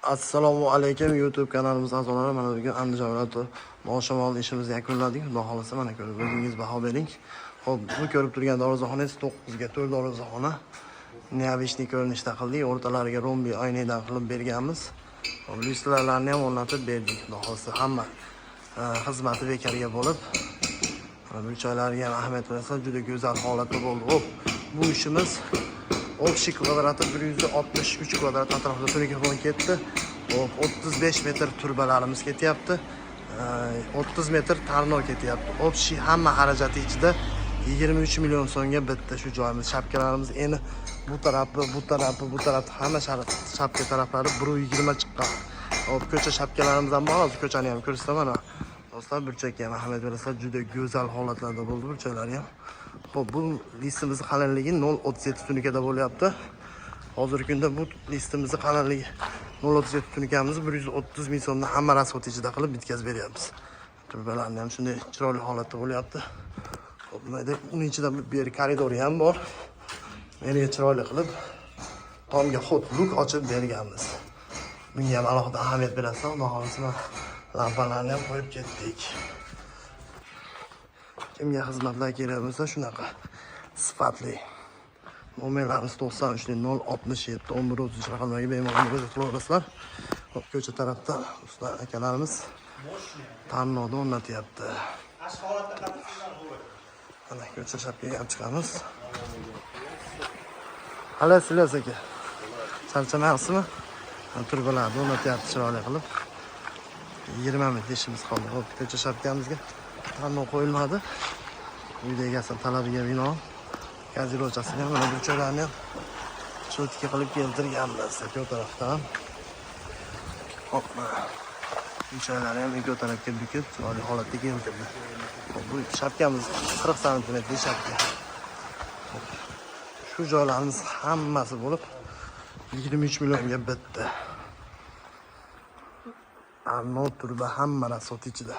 Assalomu alaykum, YouTube kanalimiz a'zolari. Mana bugun Andijon viloyati Moshamol ishimizni yakunladik. Xudo xohlasa, mana ko'rib o'zingiz baho bering. Xo'p, bu ko'rib turgan darvozaxonangiz 9 ga 4 darvozaxona. Необычный ko'rinishda qildik. O'rtalariga rombi oynadan qilib berganmiz. Xo'p, lyustralarni ham o'rnatib berdik. Xudo xohlasa, hamma xizmati bekorga bo'lib, mana burchaklarga ham ahamiyat bersa, juda go'zal holatda bo'ldi. Xo'p, bu ishimiz общий kvadrati 163 kvadrat atrofida tunuka ketdi. Xo'p, 35 metr turbalarimiz ketyapti. 30 metr tarnov ketyapti. Общий hamma xarajati ichida 23 million so'mga bitta shu joyimiz. Shapkalarimiz eni bu tarafi, bu tarafi, bu tarafda hamma shapka taraflari 1.20 chiqqan. Xo'p, ko'cha shapkalarimiz ham bor. Hozir ko'chani ham ko'rsataman. Mana. Do'stlar, burchakka ham ahamiyat berasizlar, juda go'zal holatlarda bo'ldi burchaklari ham. Xo'p, bu listimizni qalinligi 0.37 tunukada bo'lyapti. Hozirgi kunda bu listimizni qalinligi 0.37 tunukamizni 130 ming so'mdan hamma расход ichida qilib bitkazib beryapmiz. Turbalarni ham shunday chiroyli holatda bo'lyapti. Xo'p, mayda uning ichida bu yer koridori ham bor. Menga chiroyli qilib tomga ход люк ochib berganmiz. Bunga ham alohida ahamiyat berasizlar. Xudo xohlasa, mana lampalarni ham qo'yib ketdik. Kimga xizmatlar kerak bo'lsa, shunaqa sifatli. Nomerlarimiz 93 067 11 33 raqamlarga bemalol murojaat qila olasizlar. Xo'p, ko'cha tarafda usta akalarimiz tarnovni o'rnatyapti. Mana ko'cha shapkaga ham chiqamiz. Hali Ilyos aka. Charchamayapsizmi? Mana turbalarni o'rnatyapti chiroyli qilib. 20 minut ishimiz qoldi. Xo'p, ko'cha shapkamizga tarnov qo'yilmadi. Uyda egasi talabiga binoan gazirovchasini ham, mana burchaklarni ham чётко qilib keltirganmiz ikki tarafdan. Hop, mana burchaklari ham ikki tarafga bukib, chiroyli holatda keltirdi. Hop, bu shapkamiz 40 santimetrli shapka. Hop, shu joylarimiz hammasi bo'lib 23 millionga bitdi. Tarnov, turba, hamma расход ichida.